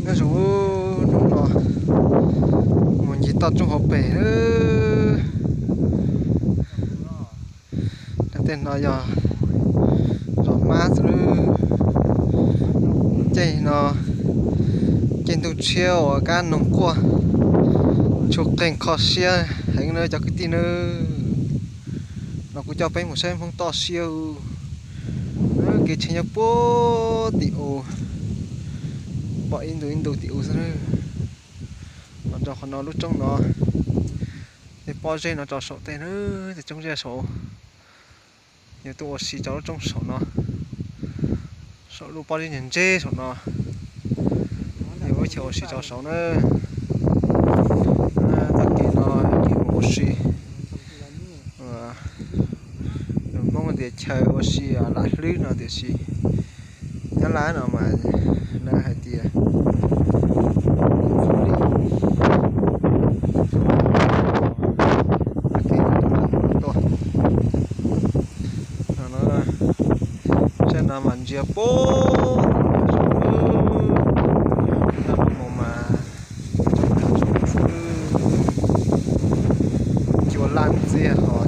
Nyob zoo, hnub no mus ncig toj roob hauv pes. Tej no yog zos hmab xwb. Caij no caij ntuj tshiab uas kab noog quaj, tshua qeeg kho siab heev na cov kwv tij na. No kuv coj peb mus saib Hmoob toj siab. Kev tsheb nyob puag tim u, pom ib ntu ib ntu tim u xwb. Los rau qhov no lub roob no, tej pob zeb no rau saum tej na, tej roob zeb saud. Yus tuaj ua si rau lub roob saum no, saum lub pob zeb ntse ntse saum no, yus ua chaw ua si rau saud na. Txoj kev no kev mus ua si, lus Hmoob tias chaw ua si lam hlwb no tiam sis Nyab Laj no mas lawv hais tias sab no mas ntsia puag, mus mas cua laj ntxiag hos